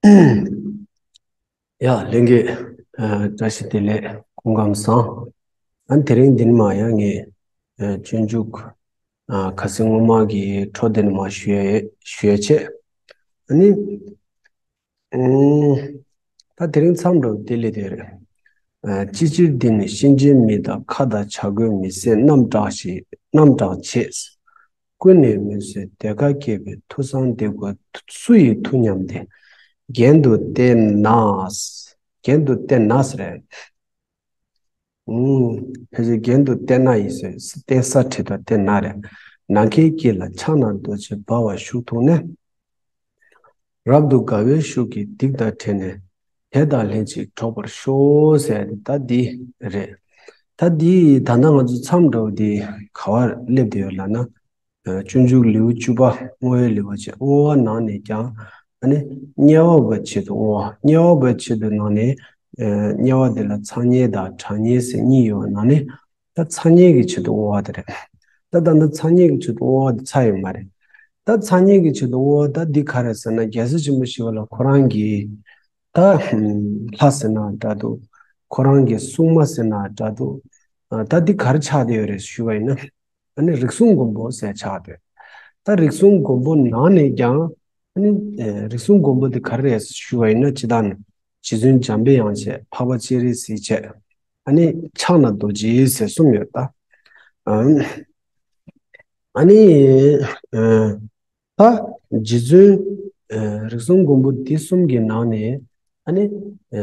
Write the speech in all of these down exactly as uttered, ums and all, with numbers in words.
ཡ་ལྷན་རྒྱས། ཨ་བཀྲ་ཤིས་བདེ་ལེགས། སྐུ་ཁམས་བཟང་། ཨ་དེ་རིང་འདི་ནས་མར་ཡང་ངས་ཨ་སྤྱོད་འཇུག་ཨ་ཁ་སང་སྔོན་མ་གི་འཕྲོ་འདི་ནས་མར་ཞུ་ཡ་ཞུ་ཡ་བྱས། ཨ་ནི། ཨུམ། ད་དེ་རིང་མཚམས་འདྲ་བོ་དེ་སླེབས་བསྡད་རེད། ཨ་ཅི་ཕྱིར་འདི་ནི་གཤིན་རྗེའི་མི་དག །ཁྭ་དང་བྱ་རྒོད་མི་བཟད་རྣམས་སྐྲག་བྱེད། རྣམས་སྐྲག་བྱེད། ཀུན་ནས་མུན་སེལ་བདེ་དགའ་སྐྱེད་པའི་མཐུ་གསང་བདེ་དགུ། སུ་ཡི་མཐུ་སྙམ་སྟེ། གྱེན་དུ་བལྟས་ན། གྱེན་དུ་བལྟས་ན་ཟེར་རེད། ཨུམ། ཕལ་ཆེར་གྱེན་དུ་བལྟས་ན་ཡིན་ཟེར། བལྟས་ས་བྲིས་དང་བལྟས་ན་རེད། ནམ་མཁའི་དཀྱིལ་ལ་ཕྱག་ན་རྡོ་རྗེ་འབར་བ་བཞུགས་མཐོང་ནས། རབ་ཏུ་དགའ་བའི་ཤུགས་ཀྱིས་སྡིག་དང་བྲལ་ནས་དེ་དང་ལྷན་ཅིག་འགྲོགས་པར་ཤོག་ཟེར་ཡ་དེ་ད་འདི་རེད། ད་འདི་ད་ལྟ་ང་ཚོ་མཚམས་འདྲ་བོ་འདི་ག་བར་སླེབས་བསྡད་ཡོད་ལབ་ན། ཨ་སྤྱོད་འཇུག་ལེའུ་བཅུ་པ་བསྔོ་བའི་ལེའུ་བྱས། བསྔོ་བ་ནང་ནས་ཀྱང་ཨ་ནི་དམྱལ་བ་པའི་ཆེད་དུ་བསྔོ་བ། དམྱལ་བ་པའི་ཆེད་དུ་ནང་ནས་ཨ་དམྱལ་བ་དེ་ལ་ཚ་དམྱལ་དང་གྲང་དམྱལ་ཟེར་གཉིས་ཡོད་པ་ནང་ནས། ད་ཚ་དམྱལ་གྱི་ཆེད་དུ་བསྔོ་བ་དེ་རེད། ད་ད་ལྟ་ཚ་དམྱལ་གྱི་ཆེད་དུ་བསྔོ་བ་དེ་ཚར་ཡོད་མ་རེད། ད་ཚ་དམྱལ་གྱི་ཆེད་དུ་བསྔོ་བ་ད་འདི་ག་རེ་ཟེར་ན། རྒྱལ་སྲས་ཆེན་པོ་ཞི་བ་ལྷ་ཁོ་རང་གིས་ད་ལྷ་ཟེར་ན་འདྲ་འདུག། ཁོ་རང་གི་སྲུང་མ་ཟེར་ན་འདྲ་འདུག། ཨ་ད་འདི་ག་རེ་ཆགས་བསྡད་ཡོད་རེད་ཞུས་པ་ཡིན་ན། ཨ་ནི་རིགས་གསུམ་མགོན་པོ་ཟེར་ཆགས་བསྡད། ད་རིགས་གསུམ་མགོན་པོ་ནང་ནས་ཀྱང་ཨ་ནི་ཨ་རིགས་གསུམ་མགོན་པོ་དེ་ག་རེ་རེད་ཞུས་པ་ཡིན་ན། ཇི་ལྟར་ན། རྗེ་བཙུན་འཇམ་པའི་དབྱངས་བྱས། འཕགས་པ་སྤྱན་རས་གཟིགས་བྱས། ཨ་ནི་ཕྱག་ན་རྡོ་རྗེ་ཟེར་གསུམ་ཡོད་ད། ཨ་ཨ་ནི་ཨ་ད་རྗེ་བཙུན་ཨ་རིགས་གསུམ་མགོན་པོ་འདི་གསུམ་གྱི་ནང་ནས་ཨ་ནི་ཨ་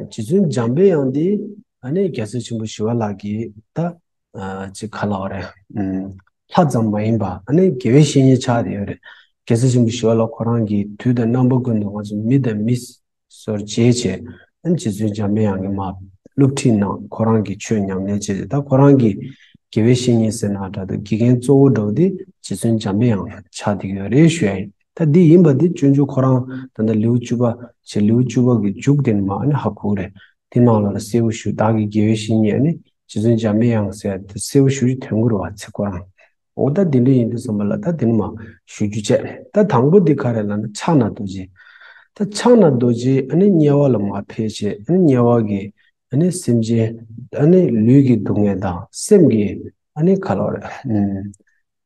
རྗེ་བཙུན་འཇམ་པའི་དབྱངས་འདི་ཨ་ནི་རྒྱལ་སྲས་ཆེན་པོ་ཞི་བ་ལྷ་གི་ད་ཨ་ཅིག་ག་ལབ་དགོས་རེད། ཨ་ལྷ་ཙམ་མ་ཡིན་པ་ཨ་ནི་དགེ་བའི་བཤེས་གཉེན་ཆགས་བསྡད་ཡོད་རེད། རྒྱལ་སྲས་ཆེན་པོ་ཞི་བ་ལྷ་ཁོ་རང་གིས་དུས་དང་རྣམ་པ་ཀུན་ཏུ་ང་ཚོ་མི་དང་མི་སོར་བྱེད་བྱས། ཨ་ནི་རྗེ་བཙུན་འཇམ་པའི་དབྱངས་ཀྱིས་མར་སློབ་ཁྲིད་གནང་། ཁོ་རང་གིས་ཆོས་ཉམས་ལེན་བྱས་བྱས། ད་ཁོ་རང་གི་དགེ་བའི་བཤེས་གཉེན་ཟེར་ན་འདྲ་འདུག། དགེ་རྒན་གཙོ་བོ་འདྲ་བོ་དེ་རྗེ་བཙུན་འཇམ་པའི་དབྱངས་ཆགས་བསྡད་ཀྱི་ཡོད་རེད་ཞུ་ཡ་ཡིན། ད་འདི་ཡིན་པ་འདི་སྤྱོད་འཇུག་ཁོ་རང་ད་ལྟ་ལེའུ་བཅུ་པ་བྱས། ལེའུ་བཅུ་པ་གི་མཇུག་དེ་ནས་མར་ཨ་ནི་ཧ་གོ་གི་རེད། དེ་ནང་ལོགས་ལ་གསལ་པོ་ཞུ། བདག་གི་དགེ་བའི་བཤེས་གཉེན་ཨ་ནི་རྗེ་བཙུན་འཇམ་པའི་དབྱངས་ཟེར་ཡ་དེ་གསལ་པོ་ཞེ་པོ་ཅིག་ཐོན་གྱི་རེད་པ། ཚིག་ཁོ་རང་། འོ་ད་དེ་འདྲ་ཡིན་དུས་ཙམ་པ་ལ་ད་དེ་ནས་མར་ཞུ་རྒྱུ་བྱས། ད་དང་པོ་འདི་ག་རེ་ལབ་ན་ཕྱག་ན་རྡོ་རྗེ། ད་ཕྱག་ན་རྡོ་རྗེ་ཨ་ནི་དམྱལ་བ་ལ་མར་ཕེབས་བྱས། ཨ་ནི་དམྱལ་བ་གི་ཨ་ནི་སེམས་ཅན་ཨ་ནི་ལུས་ཀྱི་སྡུག་བསྔལ་དང་སེམས་ཀྱི་ཨ་ནི་ག་ལབ་དགོས་རེད། ཨུམ།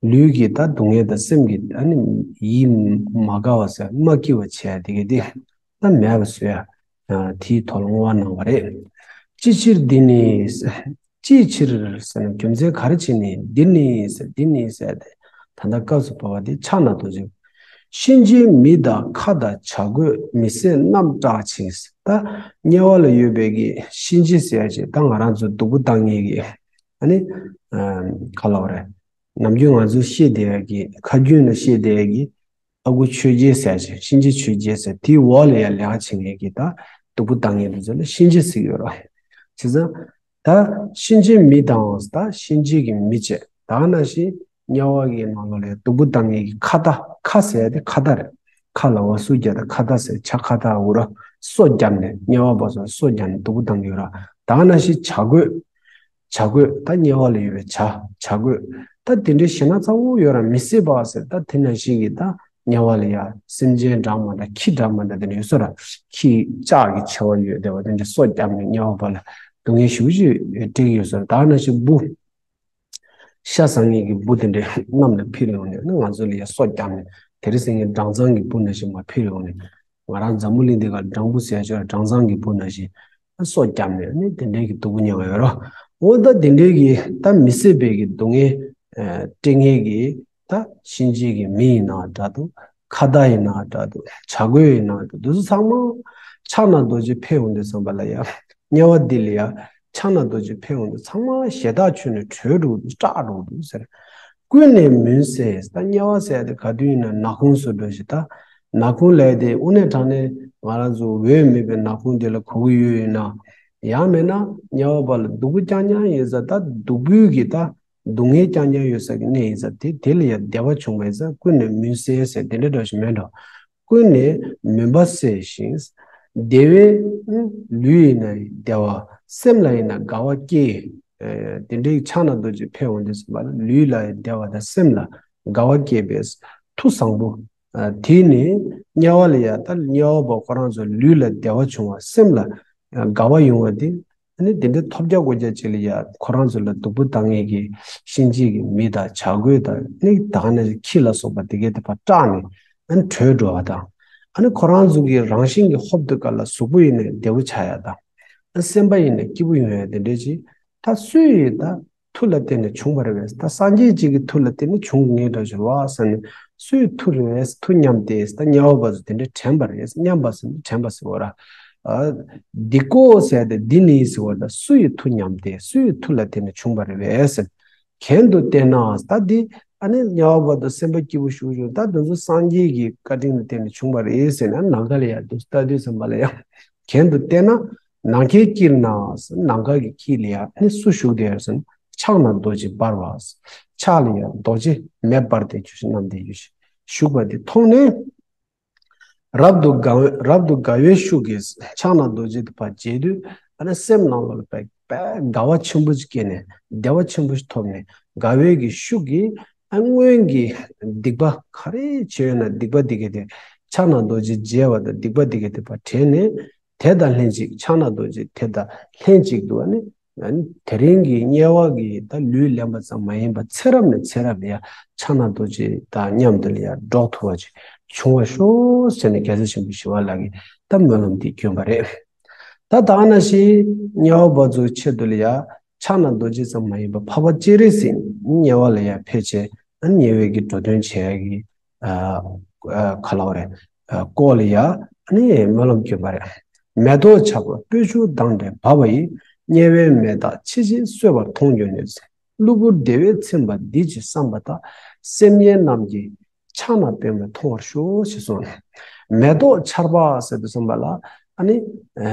ལུས་ཀྱི་ད་སྡུག་བསྔལ་དང་སེམས་ཀྱི་ཨ་ནི་ཡིད་མ་དགའ་བ་ཟེར་མ་སྐྱིད་པ་བྱས་དེ་གི་དེ་ད་མེད་པ་བཟོ་ཡ། ཨ་དེའི་ཐོག་ལ་བསྔོ་བ་གནང་བ་རེད། ཅི་ཕྱིར་འདི་ནི། ཅིའི་ཕྱིར་ཟེར་ན་རྒྱུ་མཚན་ག་རེ་བྱས་ནས་འདི་ནི་ཟེར། འདི་ནི་ཟེར་ཏེ་ད་ལྟ་སྐབས་སུ་བབ་པ་དེ་ཕྱག་ན་རྡོ་རྗེ། གཤིན་རྗེའི་མི་དག་ཁྭ་དང་བྱ་རྒོད་མི་བཟད་རྣམས་སྐྲག་ཅིང་། ད་དམྱལ་བ་ལ་ཡོད་པའི་གི་གཤིན་རྗེ་ཟེར་ཡ་ཅིག། ད་ང་རང་ཚོ་སྡུག་པོ་བཏང་མཁན་གི་ཨ་ནི་ཨ་ག་ལབ་དགོས་རེད། ནམ་རྒྱུན་ང་ཚོས་བཤད་བསྡད་ཡ་གི་ཁ་རྒྱུན་ལ་བཤད་བསྡད་ཡ་གི་ཨ་ཁུ་ཆོས་རྒྱལ་ཟེར་ཞིང་གཤིན་རྗེ་ཆོས་རྒྱལ་ཟེར། དེའི་འོག་ལ་ཡ་ལས་ཀ་བྱེད་མཁན་གྱི་ད་སྡུག་པོ་བཏང་མཁན་དེ་ཚོ་ལ་གཤིན་རྗེ་ཟེར་གྱི་ཡོད་རེད། བྱས་ཙང་ད་གཤིན་རྗེའི་མི་དང་ད་གཤིན་རྗེ་གི་མི་བྱས། ད་ག་ནང་བཞིན་དམྱལ་བ་གི་ནང་ལོགས་ལ་ཡ་སྡུག་པོ་བཏང་མཁན་གྱི་ཁྭ་ཏ། ཁྭ་ཟེར་ཡ་དེ་ཁྭ་ཏ་རེད། ཁ་ལ་འོག་སུ་རྒྱ་ད་ཁྭ་ཏ་ཟེར། བྱ་ཁྭ་ཏ་འུ་ར་སོ་བརྒྱབ་ནས་དམྱལ་བ་པ་ཚོ་སོ་བརྒྱབ་ནས་སྡུག་པོ་བཏང་གི་ཡོད་རེད། ད་ག་ནང་བཞིན་བྱ་རྒོད། བྱ་རྒོད། ད་དམྱལ་བ་ལ་ཡོད་པའི་བྱ། བྱ་རྒོད། ད་དེ་འདྲའི་ཞེ་ན་ཚ་བོ་ཡོད་ར་མི་བཟད་པ་ཟེར། ད་དེ་ནང་བཞིན་གྱི་ད་དམྱལ་བ་ལ་ཡ་སེམས་ཅན་འདྲ་མི་འདྲ་ཁྱི་འདྲ་མི་འདྲ་དེ་འདྲ་ཡོད་ས་ར། ཁྱི་ལྕགས་ཀྱི་མཆེ་བ་ཡོད་བསྡད་པ་དེ་འདྲ་སོ་བརྒྱབ་ནས་དམྱལ་བ་པ་ལ་སྡུག་བསྔལ་ཞེ་པོ་ཅིག་སྤྲད་ཀྱི་ཡོད་ས་ར། ད་ནང་བཞིན་འབུ། ཤ་ཟ་མཁན་གྱི་འབུ་དེ་འདྲ་གནམ་ལ་འཕུར་ཡོང་ནས་ང་ཚོ་ལ་ཡ་སོ་བརྒྱབ་ནས། དེ་རིང་སང་ཉིན་སྦྲང་ཚང་གི་འབུ་ནང་བཞིན་མར་འཕུར་ཡོང་ནས། ང་རང་འཛམ་བུ་གླིང་འདི་ག་སྦྲང་བུ་ཟེར་ཆོག་སྦྲང་ཚང་གི་འབུ་ནང་བཞིན་སོ་བརྒྱབ་ནས་ནི་དེ་འདྲའི་གི་སྡུག་པོ་མྱོང་ཡོད་རེད། འོ་ད་དེ་འདྲའི་གི་ད་མི་བཟད་པའི་གི་སྡུག་བསྔལ་ཨ་སྤྲད་མཁན་གི་ད་གཤིན་རྗེ་གི་མི་ཡིན་ན་འདྲ་འདུག། ཁྭ་ཏ་ཡིན་ན་འདྲ་འདུག། བྱ་རྒོད་ཡིན་ན་འདྲ་འདུག། དེ་ཚོ་ཚང་མ་ཕྱག་ན་རྡོ་རྗེ་ཕེབས་འོང་དུས་ཙམ་པ་ལ་ཡ། དམྱལ་བ་འདི་ལ་ཡ་ཕྱག་ན་རྡོ་རྗེ་ཕེབས་འོང་དུས་ཚང་མ་ཞེ་ཐག་ཆོད་ནས་བྲོས་འགྲོ་འདུག། སྐྲག་འགྲོ་འདུག་ཟེར། ཀུན་ནས་མུན་སེལ། ད་དམྱལ་བ་ཟེར་ཡ་དེ་ག་དུས་ཡིན་ན་ནག་ཁུང་བཟོ་འདྲ་ཞིག། ད་ནག་ཁུང་ལབ་ཡ་དེ་དངོས་གནས་དྲང་གནས་ང་རང་ཚོ་འོད་མེད་པའི་ནག་ཁུང་དེ་ལ་གོ་གི་ཡོད་ཡིན་ན། ཡང་མེད་ན་དམྱལ་བ་པ་ལ་སྡུག་པོ་རྐྱང་རྐྱང་ཡོད་ས། ད་སྡུག་པོའི་གི་ད་སྡུག་བསྔལ་རྐྱང་རྐྱང་ཡོད་ས་གི་གནས་ཡིན་ས། དེ་དེ་ལ་ཡ་བདེ་བ་བྱུང་བ་ཡིན་ས། ཀུན་ནས་མུན་སེལ་ཟེར་དེ་འདྲ་འདྲ་ཞིག་མེད་འགྲོ། ཀུན་ནས་མུན་པ་སེལ་ཞིང་། བདེ་བའི་ལུས་ཡིན་ན་བདེ་བ། སེམས་ལ་ཡིན་ན་དགའ་བ་སྐྱེ། ཨེ་དེ་འདྲའི་ཕྱག་ན་རྡོ་རྗེ་ཕེབས་འོང་དུས་ཙམ་པ་ལ་ལུས་ལ་ཡང་བདེ་བ་དང་སེམས་ལ་དགའ་བ་སྐྱེད་པའི་མཐུ་བཟང་པོ། དེ་ནི་དམྱལ་བ་ལ་ཡ་ད་དམྱལ་བ་པོ་ཁོ་རང་ཚོ་ལུས་ལ་བདེ་བ་བྱུང་བ་སེམས་ལ་དགའ་བ་ཡོང་བ་དེ། ཨ་ནི་དེ་འདྲའི་ཐོབ་རྒྱག་དགོས་རྒྱག་ཅིག་ལ་ཡ་ཁོ་རང་ཚོ་ལ་སྡུག་པོ་བཏང་མཁན་གྱི་གཤིན་རྗེ་གི་མི་དང་བྱ་རྒོད་དང་ནི་ད་ག་ནང་བཞིན་ཁྱི་ལ་སོགས་པ་དེ་གའི་དེ་ཕར་སྐྲག་ནས་ཨ་ནི་བྲོས་འགྲོ་བ་དང་། ཨ་ནི་ཁོ་རང་ཚོ་གི་རང་བཞིན་གྱི་ཧོབ་ཏེ་ཀ་ལ་གཟུགས་པོ་ཡིན་ནའི་བདེ་པོ་ཆགས་ཡ་དང་། ཨ་སེམས་པ་ཡིན་ནའི་སྐྱིད་པོ་ཡོང་ཡ་དེ་འདྲ་ཅིག་ད་སུ་ཡི་ད་མཐུ་ལ་བརྟེན་ནས་བྱུང་བ་རེད་པས། ད་སངས་རྒྱས་གཅིག་གི་མཐུ་ལ་བརྟེན་ནས་བྱུང་ངེས་འདྲ་ཞུ་བ་ཟེར་ནས་སུའི་མཐུ་རེད་པས། མཐུ་སྙམ་སྟེ་ད་དམྱལ་བ་པ་ཚོ་དེ་འདྲ་དྲན་པ་རེད། སྙམ་པ་ཟེར་ན་དྲན་པ་ཟེར་བ་ར། ཨ་འདི་ཀོ་ཟེར་ཏེ་འདི་ནི་ཟེར་བ་ད་སུ་ཡི་མཐུ་སྙམ་སྟེ་སུ་ཡི་མཐུ་ལ་བརྟེན་ནས་བྱུང་བ་རེད་པས་ཟེར། གཞན་དུ་བལྟས་ན་ད་འདི་ཨ་ནི་དམྱལ་བ་པ་དང་སེམས་པ་སྐྱིད་པོ་ཞུ་ཞུ་ད་དེ་ཚོ་སངས་རྒྱས་ཀྱི་བཀའ་དྲིན་ལ་བརྟེན་ནས་བྱུང་བ་རེད་ཟེར་ན་ནམ་མཁའ་ལ་ཡ་འདུག་ལྟ་དུས་ཙམ་པ་ལ་ཡང་གཞན་དུ་བལྟས་ན། ནམ་མཁའི་དཀྱིལ་ན་ཟེར་ནམ་མཁའ་གི་དཀྱིལ་ལ་ཡ་ནི་སུ་བཞུགས་བསྡད་ཡོད་ཟེར་ན་ཕྱག་ན་རྡོ་རྗེ་འབར་བ། ཕྱག་ལ་ཡ་རྡོ་རྗེ་མེ་འབར་ཏེ་བཞུགས་ཤིང་བསྣམས་ཏེ་བཞུགས་ཤིང་བཞུགས་པ་དེ་མཐོང་ནས། རབ་ཏུ་དགའ་བའི་རབ་ཏུ་དགའ་བའི་ཤུགས་ཀྱིས་ཕྱག་ན་རྡོ་རྗེ་དེ་ཕར་མཇལ་དུས་ཨ་ནི་སེམས་ནང་ལོགས་ལ་དཔེ་དཔེ་དགའ་བ་ཆེན་པོ་ཞིག་སྐྱེས་ནས་བདེ་བ་ཆེན་པོ་ཞིག་ཐོབ་ནས་དགའ་བའི་གི་ཤུགས་ཀྱིས་ཨ་སྔོན་གྱི་སྡིག་པ་ག་རེ་བྱས་ཡོད་ན་སྡིག་པ་དེ་གས་དེ་ཕྱག་ན་རྡོ་རྗེ་མཇལ་བ་དང་སྡིག་པ་དེ་གས་དེ་ཕར་དྲན་ནས་དེ་དང་ལྷན་ཅིག་ཕྱག་ན་རྡོ་རྗེ་དེ་དང་ལྷན་ཅིག་ཏུ་ཨ་ནི། ཨ་ནི་དེ་རིང་གི་དམྱལ་བ་གི་ད་ལུས་ལེན་པ་ཙམ་མ་ཡིན་པར་ཚེ་རབས་ནས་ཚེ་རབས་ལ་ཡ་ཕྱག་ན་རྡོ་རྗེ་དང་མཉམ་དུ་ལ་ཡ་འགྲོགས་ཐུབ་པ་ཅིག་བྱུང་བར་ཤོག་ཟེར་ནས་རྒྱལ་སྲས་ཆེན་པོ་ཞི་བ་ལྷ་གིས་ད་སྨོན་ལམ་འདི་བསྐྱོན་པ་རེད། ད་ད་ག་ནང་བཞིན་དམྱལ་བ་པ་ཚོའི་ཆེད་དུ་ལ་ཡ་ཕྱག་ན་རྡོ་རྗེ་ཙམ་མ་ཡིན་པར་འཕགས་པ་སྤྱན་རས་གཟིགས་དམྱལ་བ་ལ་ཡ་ཕེབས་བྱས་ཨ་ནི་དམྱལ་བའི་གི་འགྲོ་དོན་བྱེད་ཡ་གི་ཨ་ཨ་ག་ལབ་རེད། ཨ་སྐོར་ལ་ཡ་ཨ་ནི་སྨོན་ལམ་བསྐྱོན་པ་རེད། མེ་ཏོག་ཆར་པ་སྤོས་ཆུ་དང་འདྲེས་བབས་པ་ཡིས། དམྱལ་བའི་མེ་སྟག་མཆེད་ཅིང་གསོད་པར་མཐོང་གྱུར་ནས། གློ་བུར་བདེ་བས་ཚིམ་པ་འདི་ཅི་བསམ་པ་དག་སེམས་ངན་རྣམས་ཀྱིས་ཕྱག་ན་པདྨོ་མཐོང་བར་ཤོག་ཅེས་གསུངས། མེ་ཏོག་ཆར་པ་ཟེར་དུས་ཙམ་པ་ལ་ཨ་ནི་ཨ་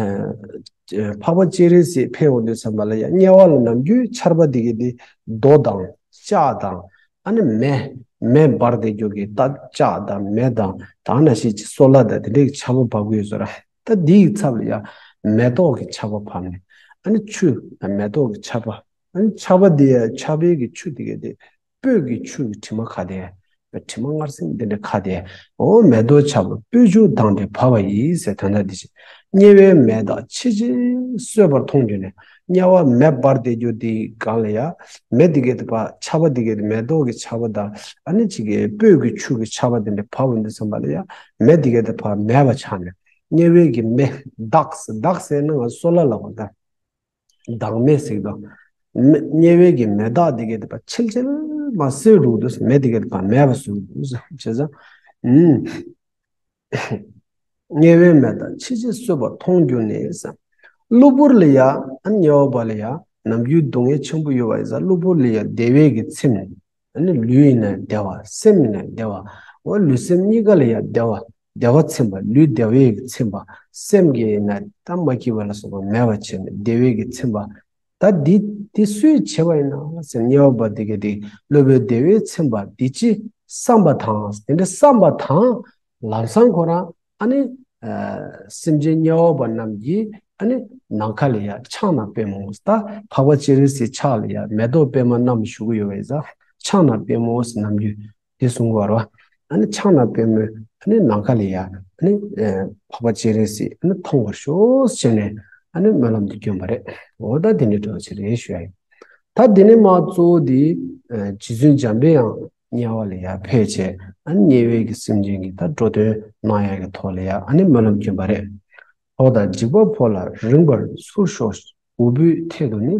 འཕགས་པ་སྤྱན་རས་གཟིགས་ཕེབས་འོང་དུས་ཙམ་པ་ལ་ཡང་དམྱལ་བ་ལ་ནམ་རྒྱུན་ཆར་པ་འདི་གས་དེ་རྡོ་དང་ལྕགས་དང་། ཨ་ནི་མེ། མེ་འབར་ཏེ་རྒྱུ་གི་ད་ལྕགས་དང་མེ་དང་ད་ནང་བཞིན་གྱི་སོལ་བ་དང་དེ་འདྲའི་ཆར་པ་བབས་ཀྱི་ཡོད་ཟེར། ད་འདིའི་ཚབ་ལ་ཡང་མེ་ཏོག་གི་ཆར་པ་བབས་ནས་ཨ་ནི་ཆུ་དང་མེ་ཏོག་གི་ཆར་པ། ཨ་ནི་ཆར་པ་འདི་ཡང་ཆར་པའི་གི་ཆུ་དེ་གས་དེ་སྤོས་ཀྱི་ཆུ་གི་དྲི་མ་ཁ་དེ། དྲི་མ་མངར་ཟིང་འདི་འདྲ་ཁ་དེ། འོ་མེ་ཏོག་ཆར་པ་སྤོས་ཆུ་དང་འདྲེས་བབས་པ་ཡིས་ཟེར་དོན་དག་འདི་བྱེད། དམྱལ་བའི་མེ་སྟག་མཆེད་ཅིང་གསོད་པར་མཐོང་གྱུར་ནས། དམྱལ་བ་མེ་འབར་ཏེ་རྒྱུ་དེའི་སྒང་ལ་ཡ། མེ་དེ་གས་དེ་ཕར་ཆར་པ་དེ་གས་དེ་མེ་ཏོག་གི་ཆར་པ་དང་ཨ་ནི་ཅིག་གི་སྤོས་ཀྱི་ཆུ་གི་ཆར་པ་དེ་འདྲ་བབས་འོང་དུས་ཙམ་པ་ལ་ཡ། མེ་དེ་གས་དེ་ཕར་མེད་པ་ཆགས་ནས། དམྱལ་བའི་གི་མེ་སྟག་སྟག་ཟེར་ན་ང་སོལ་བ་ལབ་པ་ད། སྟག་མེ་ཟེར་གི་འདུག་མེ་དམྱལ་བའི་གི་མེ་སྟག་དེ་གས་དེ་ཕར་ཆིལ་ཆིལ་མ་བསྲེགས་འགྲོ་དུས་མེ་དེ་གས་དེ་ཕར་མེད་པ་བཟོས་འདུག་བྱས་ཙང་། ཨུམ། དམྱལ་བའི་མེ་སྟག་མཆེད་ཅིང་གསོད་པར་མཐོང་གྱུར་ནས་ཟེར། གློ་བུར་ལ་ཡ་ཨ་དམྱལ་བ་པ་ལ་ཡ་ནམ་རྒྱུན་སྡུག་བསྔལ་ཆེན་པོ་ཡོད་པ་ཡིན་ཙང་གློ་བུར་ལ་ཡ་བདེ་བའི་གི་ཚིམ། ཨ་ནི་ལུས་ཡིན་ན་བདེ་བ་སེམས་ཡིན་ན་བདེ་བ། འོ་ལུས་སེམས་གཉིས་ཀ་ལ་ཡ་བདེ་བ་བདེ་བ་ཚིམ་པ་ལུས་བདེ་བའི་གི་ཚིམ་པ་སེམས་ཀྱི་ཡིན་ན་ད་མ་སྐྱིད་པ་ལ་སོགས་པ་མེད་པ་བྱས་ནས་བདེ་བའི་གི་ཚིམ་པ། ད་འདི་འདི་སུས་བྱས་པ་ཡིན་ན་ཟེར་དམྱལ་བ་པ་འདི་གས་འདི་གློ་བུར་བདེ་བས་ཚིམ་པ་འདི་ཅི་བསམ་པ་དང་དེ་འདྲ་བསམ་པ་དང་ལམ་སང་ཁོ་རང་ཨ་ནི་ཨ་སེམས་ཅན་དམྱལ་བ་པ་རྣམས་ཀྱིས་ཨ་ནི་ནམ་མཁའ་ལ་ཡ་ཕྱག་ན་པདྨོ་ད་འཕགས་པ་སྤྱན་རས་གཟིགས་ཕྱག་ལ་ཡ་མེ་ཏོག་པདྨ་བསྣམས་བཞུགས་ཀྱི་ཡོད་པ་ཡིན་ཙང་ཕྱག་ན་པདྨོ་ཟེར་ནམ་རྒྱུན། དེ་གསུང་གི་ཡོད་རེད་བ། ཨ་ནི་ཕྱག་ན་པདྨོ་ཨ་ནི་ནམ་མཁའ་ལ་ཡ་ཨ་ནི་ཨ་འཕགས་པ་སྤྱན་རས་གཟིགས་ཨ་ནི་མཐོང་བར་ཤོག་ཟེར་ནས་ཨ་ནི་སྨོན་ལམ་དེ་བསྐྱོན་པ་རེད། འོ་ད་དེ་ནས་འགྲོ་བ་ཅི་རེད་ཞུ་ཡ་ཡིན། ད་དེ་ནས་མར་གཙོ་བོ་དེ་ཨ་རྗེ་བཙུན་འཇམ་པའི་དབྱངས་དམྱལ་བ་ལ་ཡ་ཕེབས་བྱས་ཨ་ནི་དམྱལ་བའི་གི་སེམས་ཅན་གྱི་ད་འགྲོ་དོན་གནང་ཡ་གི་ཐོག་ལ་ཡ་ཨ་ནི་སྨོན་ལམ་བསྐྱོན་པ་རེད། འོ་ད་འཇིགས་པ་ཕོག་ལ་རིངས་པར་ཚུར་ཤོག་ཅིག་འུ་བུའི་ཐད་དུ་ནི།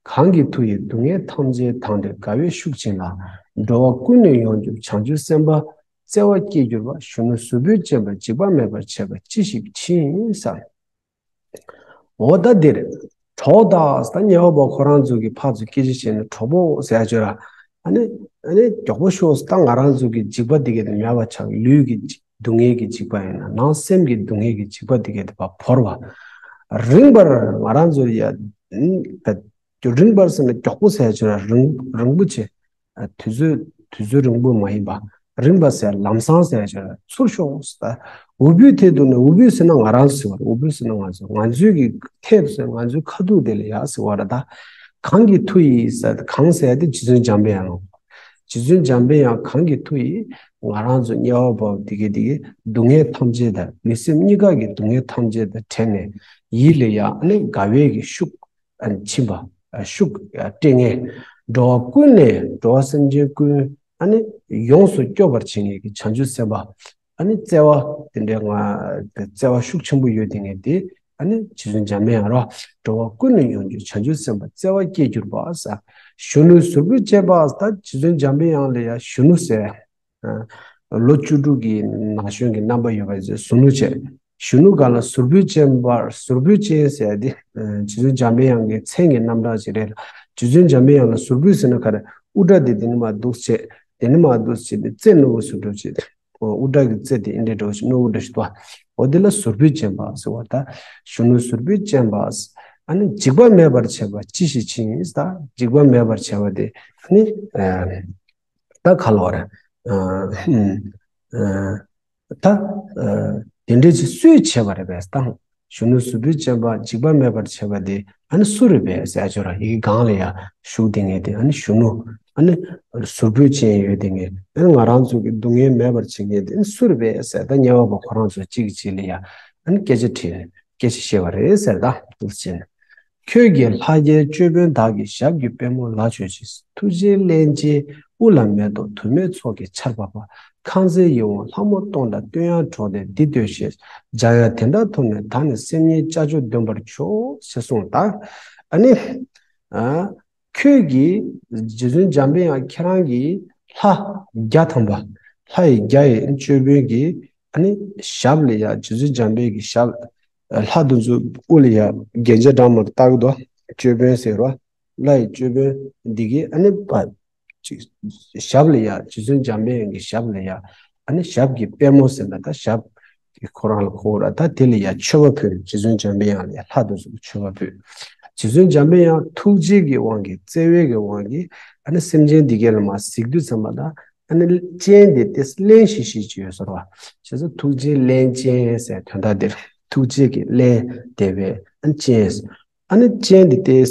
གང་གི་མཐུ་ཡིས་སྡུག་བསྔལ་ཐམས་ཅད་དང་འདྲེས་དགའ་བའི་ཤུགས་བྱིན་ལ། འགྲོ་བ་ཀུན་ནས་ཡོངས་གྱུར་བྱང་ཆུབ་སེམས་དཔའ་བརྩེ་བ་སྐྱེས་གྱུར་པ། གཞོན་ནུ་གཟུགས་པོས་བཅིངས་པ་འཇིགས་པ་མེད་པར་བྱེད་པ་ཅི་ཞིག་མཁྱེན་ཟེར། འོ་ད་འདིར་གྲོགས་དང་ད་དམྱལ་བ་པ་ཁོ་རང་ཚོ་གི་ཕར་ཚུར་སྐད་ཆ་བཤད་ནས་གྲོགས་པོ་ཟེར་ཡ་ཅོ་ར། ཨ་ནི་ཨ་ནི་མགྱོགས་པོ་ཤོག་ད་ང་རང་ཚོ་གི་འཇིགས་པ་འདི་གས་དེ་མེད་པ་ཆགས། ལུས་ཀྱི་སྡུག་བསྔལ་གྱི་འཇིགས་པ་ཡིན་ན་ནང་སེམས་ཀྱི་སྡུག་བསྔལ་གྱི་འཇིགས་པ་འདི་གས་དེ་ཕར་བོར་བ། རིངས་པར་ང་རང་ཚོ་ཡ། རིངས་པར་ཟེར་ན་མགྱོགས་པོ་ཟེར་ཆོག་ར་རིང་རིང་པོ་ཆེ། དུས་ཚོད་དུས་ཚོད་རིང་པོ་མ་ཡིན་པ། རིངས་པ་ཟེར་ལམ་སང་ཟེར་ཆོག་ར་ཚུར་ཤོག་ཟེར། འུ་བུའི་ཐད་དུ་ནི་འུ་བུ་ཟེར་ན་ང་རང་ཟེར་བ་རེད། འུ་བུ་ཟེར་ན་ང་ཚོ་ང་ཚོའི་གི་ཐད་དུ་ཟེར་ང་ཚོའི་ཁ་ཐུག་དེ་ལ་ཡ་ཟེར་བ་རེད་ད། གང་གི་མཐུ་ཡིས་ཟེར་གང་ཟེར་དེ་རྗེ་བཙུན་འཇམ་པའི་དབྱངས། རྗེ་བཙུན་འཇམ་པའི་དབྱངས་གང་གི་མཐུ་ཡིས་ ང་རང་ཚོ་དམྱལ་བ་འབབ་འདི་གའི་འདི་གའི་སྡུག་བསྔལ་ཐམས་ཅད་དང་ལུས་སེམས་གཉིས་ཀ་གི་སྡུག་བསྔལ་ཐམས་ཅད་དང་བྲལ་ནས་ཡིད་ལ་ཡང་ཨ་ནི་དགའ་བའི་གི་ཤུགས་ཨ་ནི་ཕྱིན་པ། ཤུགས་སྤྲད་མཁན། འགྲོ་བ་ཀུན་ནས་འགྲོ་བ་སེམས་ཅན་ཀུན་ཨ་ནི་ཡོངས་སུ་སྐྱོབ་པར་བྱེད་མཁན་གྱི་བྱང་ཆུབ་སེམས་དཔའ། ཨ་ནི་བརྩེ་བ་དེ་འདྲའི་ང་བརྩེ་བ་ཤུགས་ཆེན་པོ་ཡོད་དེ་ངས་དེ་ཨ་ནི་རྗེ་བཙུན་འཇམ་པའི་དབྱངས་རོ། འགྲོ་བ་ཀུན་ནས་ཡོངས་ཀྱི་བྱང་ཆུབ་སེམས་དཔའ་བརྩེ་བ་སྐྱེས་གྱུར་པ་ཟེར། གཞོན་ནུ་ཟུར་ཕུད་ཅན་པ་ཟེར། ད་རྗེ་བཙུན་འཇམ་པའི་དབྱངས་ལ་ཡང་གཞོན་ནུ་ཟེར། ལོ་བཅུ་དྲུག་གི་ན་གཞོན་གྱི་རྣམ་པ་ཡོད་པ་ཟེར་གཞོན་ནུ་བྱས། གཞོན་ནུ་ག་ལ་ཟུར་ཕུད་ཅན་པ། ཟུར་ཕུད་ཅན་ཟེར་ཏེ་རྗེ་བཙུན་འཇམ་པའི་དབྱངས་ཀྱི་མཚན་གྱི་རྣམ་གྲངས་ཅིག་རེད། རྗེ་བཙུན་འཇམ་པའི་དབྱངས་ལ་ཟུར་ཕུད་ཟེར་ན་ག་རེ། དབུ་སྐྲ་དེ་དེ་ནི་མ་འདུག་བྱས། དེ་ནི་མ་འདུག་བྱས་ཏེ་རྩེ་རྣོ་བོ་ཟུར་འགྲོ་བྱས་ཏེ། དབུ་སྐྲ་གི་རྩེ་དེ་ཨིན་དྲེ་འགྲོ་བྱས་རྣོ་བོ་འདྲ་ཞིག་འདུག་འོ་དེ་ལ་ཟུར་ཕུད་ཅན་པ་ཟེར་བ་ད། གཞོན་ནུ་ཟུར་ཕུད་ཅན་པ། ཨ་ནི་འཇིགས་པ་མེད་པར་བྱེད་པ་ཅི་ཞིག་མཁྱེན་ཡིན་ད། འཇིགས་པ་མེད་པར་བྱེད་པ་དེ་ཨ་ནི། ད་ག་ལ་བ་རེད། ད། དེ་འདྲའི་ཅིག་སུས་བྱས་པ་རེད་པས་ད། གཞོན་ནུ་ཟུར་ཕུད་ཅན་པ་འཇིགས་པ་མེད་པར་བྱེད་པ་དེ་ཨ་ནི་སུ་རེད་པས་ཟེར་ཨ་ཅོ་ར་ཡི་གེ་སྒང་ལ་ཡ་ཞུགས་དེ་ངས་དེ་ཨ་ནི་གཞོན་ནུ་ཨ་ནི་ཟུར་ཕུད་ཅན་ཡོད་དེ་ངས་ཨ་ནི་ང་རང་ཚོ་གི་སྡུག་བསྔལ་མེད་པར་བྱེད་མཁན་དེ་ཨ་ནི་སུ་རེད་པས་ཟེར་ད་དམྱལ་བ་པ་ཁོ་རང་ཚོ་གཅིག་གིས་གཅིག་ལ་ཡ་ཨ་ནི་སྐད་ཆ་དྲིས་ནས་སྐད་ཆ་བཤད་པ་རེད་ཟེར་ད་འདུག་ཟེར་ནས། ཁྱོད་ཀྱིས་ལྷ་རྒྱལ་ཅོད་པན་དག་གི་ཞབས་ཀྱི་པད་མོ་ལ་མཆོད་ཅིག་ཐུགས་རྗེའི་རླན་ཅན་དབུ་ལ་མེ་ཏོག་དུ་མའི་ཚོགས་ཀྱི་ཆར་འབབ་པ། ཁང་བརྩེགས་ཡིད་འོང་ལྷ་མོ་སྟོང་དང་བསྟོད་དབྱངས་སྒྲོགས་ཏེ་འདི་ལྟོས་ཤིག་འཇམ་དབྱངས་དེ་འདྲ་ཐོབ་ནས་བདག་ནི་སེམས་ཉིད་ཅ་ཅོ་འདོན་པར་ཤོག་ཞེས་གསུངས་ད། ཨ་ནི། ཨ། ཁྱོད་ཀྱིས་རྗེ་བཙུན་འཇམ་པའི་དབྱངས་ཁྱེད་རང་གིས་ལྷ་བརྒྱ་ཐམ་པ། ལྷ་ཡི་བརྒྱ་ཡི་ཅོད་པན་གྱི་ཨ་ནི་ཞབས་ལ་ཡ་རྗེ་བཙུན་འཇམ་པའི་གི་ཞབས། ལྷ་དེ་ཚོ་དབུ་ལ་ཡ་རྒྱན་ཆ་འདྲ་མོ་བཏགས་འདུག་ཅོད་པན་ཟེར་བ། ལྷ་ཡི་ཅོད་པན་འདི་གི་ཨ་ནི་པ། ཅིག་ཞབས་ལ་ཡ་རྗེ་བཙུན་འཇམ་པའི་དབྱངས་ཀྱི་ཞབས་ལ་ཡ་ཨ་ནི་ཞབས་ཀྱི་པད་མོ་ཟེར་ན་ད་ཞབས་ཀྱི་ཁོ་རང་ལ་གོ་ར་ད་དེ་ལ་ཡ་མཆོད་པ་ཕུལ། རྗེ་བཙུན་འཇམ་པའི་དབྱངས་ལ་ཡ་ལྷ་དེ་ཚོ་ལ་མཆོད་པ་ཕུལ། རྗེ་བཙུན་འཇམ་པའི་དབྱངས་ཐུགས་རྗེ་གི་དབང་གིས་བརྩེ་བའི་གི་དབང་གིས་ཨ་ནི་སེམས་ཅན་འདི་གའི་ལ་མ་གཟིགས་དུས་ཙམ་པ་ད། ཨ་ནི་སྤྱན་དེ་ཏེ་རླན་ཤིག་ཤིག་ཅིག་ཡོད་ཟེར་བ། བྱས་ཙང་ཐུགས་རྗེའི་རླན་ཅན་ཟེར་དོན་དག་འདིར་ཐུགས་རྗེ་གི་རླན་དེ་བས་ཨ་ནི་ཅན། ཨ་ནི་སྤྱན་དེ་ཏེ་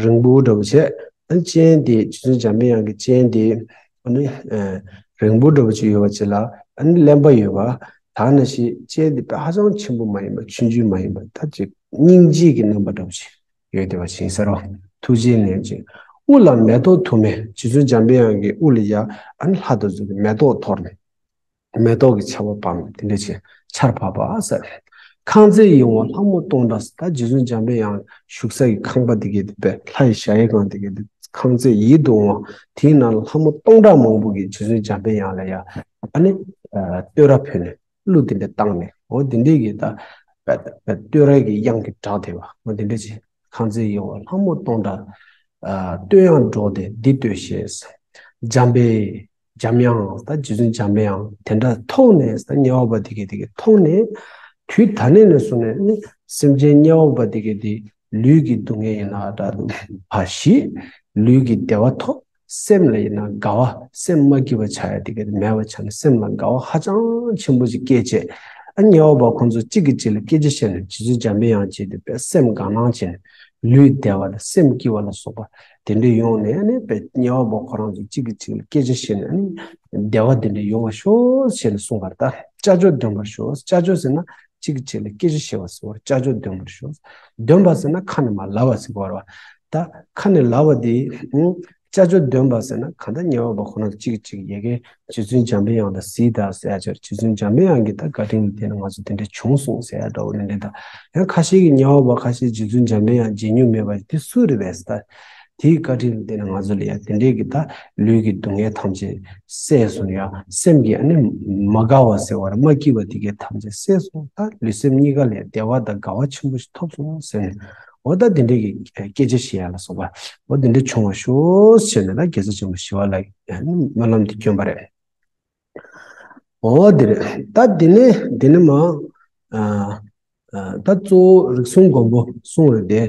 རིང་པོ་འདྲ་བོ་བྱས། ཨ་ནི་སྤྱན་དེ་རྗེ་བཙུན་འཇམ་པའི་དབྱངས་ཀྱི་སྤྱན་དེ་ཨ་ནི་རིང་པོ་འདྲ་བོ་ཅིག་ཡོད་པ་ཅིག་ལ་ཨ་ནི་རླན་པ་ཡོད་པ། ད་ནི་ཞིག་སྤྱན་དེ་དཔེ་ཧ་ཅང་ཆེན་པོ་མ་ཡིན་པ་ཆུང་ཆུང་མ་ཡིན་པ་ད་ཅིག་སྙིང་རྗེ་གི་རྣམ་པ་འདྲ་བོ་ཅིག་ཡོད་བསྡད་པ་ཅིག་ཡིན་ས་རེད། ཐུགས་རྗེའི་རླན་ཅན། དབུ་ལ་མེ་ཏོག་དུ་མས། རྗེ་བཙུན་འཇམ་པའི་དབྱངས་ཀྱི་དབུ་ལ་ཡ་ཨ་ནི་ལྷ་དེ་ཚོ་གི་མེ་ཏོག་འཐོར་ནས། མེ་ཏོག་གི་ཆར་པ་བབས་ནས་དེ་འདྲ་བྱས་ཆར་ཕབ་པ་ཟེར། ཁང་བརྩེགས་ཡིད་འོང་ལྷ་མོ་སྟོང་ཕྲག་ཟེར། ད་རྗེ་བཙུན་འཇམ་པའི་དབྱངས་བཞུགས་ས་ཀྱི་ཁང་པ་དེ་གའི་དེ་པས་ལྷ་ཡི་ཞལ་ཡི་སྒང་དེ་གའི་དེ་ཁང་བརྩེགས་ཡིད་དུ་འོང་བ་དེའི་ནང་ལ་ལྷ་མོ་སྟོང་ཕྲག་མང་པོ་གིས་རྗེ་བཙུན་འཇམ་པའི་དབྱངས་ལ་ཡ་ཨ་ནི་བསྟོད་ར་ཕུལ་ནས། གླུ་དེ་འདྲ་བཏང་ནས་འོ་དེ་འདྲས་ཀྱི་ད་བསྟོད་ར་གི་དབྱངས་ཀྱི་སྒྲ་དེ་བ་འོ་དེ་འདྲ་བྱས། ཁང་བརྩེགས་ཡིད་འོང་ལྷ་མོ་སྟོང་ཕྲག་བསྟོད་དབྱངས་སྒྲོགས་ཏེ་འདི་ལྟོས་ཤིག་འཇམ་པའི་འཇམ་དབྱངས་ད་རྗེ་བཙུན་འཇམ་པའི་དབྱངས་དེ་འདྲ་མཐོང་ནས་ད་དམྱལ་བ་པ་དེ་གི་དེ་གི་མཐོང་ནས། དུས་ད་ནས་ནས་བཟུང་ནས་ནི་སེམས་ཅན་དམྱལ་བ་པ་དེ་གི་དེ་ལུས་ཀྱི་སྡུག་བསྔལ་ཡིན་ན་འདྲ་འདུག་བ་ཞི། ལུས་ཀྱི་བདེ་བ་ཐོབ། སེམས་ལ་ཡིན་ན་དགའ་བ་སེམས་མ་སྐྱིད་པ་ཆགས་ཡ་དེ་ག་དེ་མེད་པ་ཆགས་ནས་སེམས་ལ་དགའ་བ་ཧ་ཅང་ཆེན་པོ་ཅིག་སྐྱེས་བྱས། ཨ་དམྱལ་བ་པ་ཁོང་ཚོ་གཅིག་གིས་གཅིག་ལ་སྐད་ཆ་བཤད་ནས་རྗེ་བཙུན་འཇམ་པའི་དབྱངས་བྱས་ཏེ་དཔེ་སེམས་དགའ་སྣང་བྱས་ནས་ལུས་བདེ་བ་དང་སེམས་སྐྱིད་པ་ལ་སོགས་པ་དེ་འདྲ་ཡོང་ནས་ཨ་ནི་དཔེ་དམྱལ་བ་པ་ཁོ་རང་ཚོ་གཅིག་གིས་གཅིག་ལ་སྐད་ཆ་བཤད་ནས་ཨ་ནི་བདེ་བ་དེ་འདྲ་ཡོང་བ་ཤོག་ཟེར་ནས་གསུངས་པ་རེད། ད་ཅ་ཅོ་འདོན་པར་ཤོག་ཅ་ཅོ་ཟེར་ན་གཅིག་གིས་གཅིག་ལ་སྐད་ཆ་བཤད་པ་ཟེར་བ་ཅ་ཅོ་འདོན་པར་ཤོག་འདོན་པ་ཟེར་ན་ཁ་ནས་མར་ལབ་པ་ཟེར་གོ་རེད་བ། ད་ཁ་ནས་ལབ་པ་དེ། ཨང་། ཅ་ཅོ་འདོན་པ་ཟེར་ན་གང་ལྟར་དམྱལ་བ་པ་ཁོ་རང་གཅིག་གཅིག་ཡ་གི་རྗེ་བཙུན་འཇམ་པའི་དབྱངས་དང་གཟིགས་དང་ཟེར་ཡ་ཅིག་རྗེ་བཙུན་འཇམ་པའི་དབྱངས་ཀྱི་ད་བཀའ་དྲིན་ལ་བརྟེན་ནས་ང་ཚོ་དེ་འདྲ་བྱུང་སོང་ཟེར་ཡ་འདྲ་བོ་ནི་འདྲ་དང་། ཡང་ཁ་ཤས་ཀྱིས་དམྱལ་བ་པ་ཁ་ཤས་རྗེ་བཙུན་འཇམ་པའི་དབྱངས་མཇལ་མྱོང་མེད་པ་དེ་སུ་རེད་པས་ཟེར། ད་དེའི་བཀའ་དྲིན་ལ་བརྟེན་ནས་ང་ཚོ་ལ་ཡ་དེ་འདྲའི་གི་ད་ལུས་ཀྱི་སྡུག་བསྔལ་ཐམས་ཅད་སེལ་སོང་ཡ། སེམས་ཀྱི་ཨ་ནི་མ་དགའ་བ་ཟེར་བ་ར་མ་སྐྱིད་པ་དེ་གའི་ཐམས་ཅད་སེལ་སོང་། ད་ལུས་སེམས་གཉིས་ཀ་ལ་ཡ་བདེ་བ་དང་དགའ་བ་ཆེན་པོ་ཞིག་ཐོབ་སོང་ཟེར་ནས། འོ་ད་དེ་འདྲའི་གི་སྐད་ཆ་བཤད་ཡ་ལ་སོགས་པ་འོ་དེ་འདྲ་བྱུང་བ་ཤོག་ཟེར་ནས་ད་རྒྱལ་སྲས་ཆེན་པོ་ཞི་བ་ལྷ་གིས་སྨོན་ལམ་དེ་བསྐྱོན་པ་རེད། འོ་དེ་རེད། ད་དེ་ནས་དེ་ནས་མ་ཨ་ཨ་ད་གཙོ་བོ་རིགས་གསུམ་མགོན་པོ་གསུངས་རེད་དེ།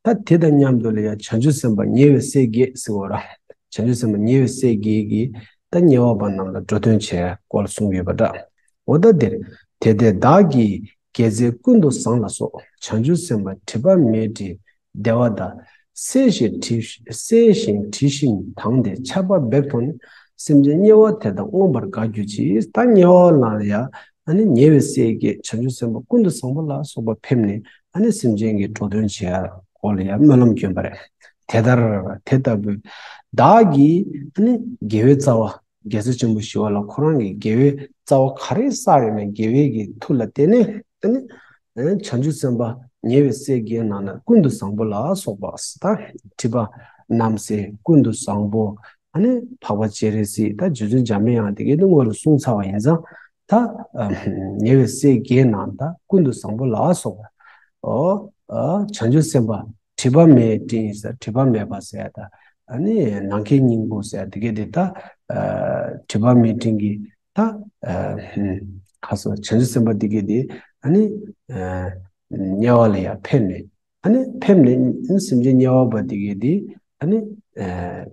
ད་དེ་དང་མཉམ་དུ་ལ་ཡ་བྱང་ཆུབ་སེམས་དཔའ་ཉེ་བའི་སྲས་བརྒྱད་ཟེར་བ་ར། བྱང་ཆུབ་སེམས་དཔའ་ཉེ་བའི་སྲས་བརྒྱད་ཀྱིས་ད་དམྱལ་བ་པ་རྣམས་ལ་འགྲོ་དོན་བྱས་སྐོར་གསུངས་ཡོད་པ་འདྲ། འོ་ད་དེ་རེད། དེ་ལྟས་བདག་གིས་དགེ་རྩས་ཀུན་ཏུ་བཟང་ལ་སོགས། བྱང་ཆུབ་སེམས་དཔའ་དྲི་བ་མེད་དྲི་བདེ་བ་དང་། གསལ་ཞིང་དྲི་གསལ་ཞིང་དྲི་ཞིམ་དང་ལྡན་ཆར་པ་འབེབས་མཐོང་ནས། སེམས་ཅན་དམྱལ་བ་དེ་དག་མངོན་པར་དགའ་གྱུར་ཅིག་ད་དམྱལ་བ་ལ་ཡང་ཨ་ནི་ཉེ་བའི་སྲས་བརྒྱད་བྱང་ཆུབ་སེམས་དཔའ་ཀུན་ཏུ་བཟང་པོ་ལ་སོགས་པ་ཕེབས་ནས་ཨ་ནི་སེམས་ཅན་གྱི་འགྲོ་དོན་བྱེད་ཡ་སྐོར་ལ་ཡང་སྨོན་ལམ་བསྐྱོན་པ་རེད། དེ་ལྟར་དེ་ལྟ་བུའི་བདག་གིས་ཨ་ནི་དགེ་བའི་རྩ་བ། རྒྱལ་སྲས་ཆེན་པོ་ཞི་བ་ལྷ་ཁོ་རང་གིས་དགེ་བའི་རྩ་བ་ག་རེ་བསགས་ཡོད་ན་དགེ་བའི་གི་མཐུ་ལ་བརྟེན་ནས་ཨ་ནི་བྱང་ཆུབ་སེམས་དཔའ་ཉེ་བའི་སྲས་བརྒྱད་ནང་ན་ཀུན་ཏུ་བཟང་པོ་ལ་སོགས་པ་ད་ཁྲི་པ་རྣམ་སྲས་ཀུན་ཏུ་བཟང་པོ་ཨ་ནི་འཕགས་པ་སྤྱན་རས་གཟིགས་ད་རྗེ་བཙུན་འཇམ་དཔལ་དབྱངས་དེ་གའི་དངོས་ལ་གསུངས་ཚར་བ་ཡིན་ཙང་ད་ཉེ་བའི་སྲས་བརྒྱད་ནང་ད་ཀུན་ཏུ་བཟང་པོ་ལ་སོགས་པ་ཨོ་བྱང་ཆུབ་སེམས་དཔའ་སྒྲིབ་པ་མེད་སྤྲིན་ཟེར་སྒྲིབ་པ་མེད་པ་ཟེར་ད་ཨ་ནི་ནམ་མཁའི་སྙིང་པོ་ཟེར་དེ་གའི་དེ་ད་སྒྲིབ་པ་མེད་སྤྲིན་གྱི་ད། ཁ་སོ་བྱང་ཆུབ་སེམས་དཔའ་འདི་གས་དེ་ཨ་ནི་དམྱལ་བ་ལ་ཡང་ཕེབས་ནས་ཨ་ནི་ཕེབས་ནས་སེམས་ཅན་དམྱལ་བ་པ་འདི་གས་དེ་ཨ་ནི་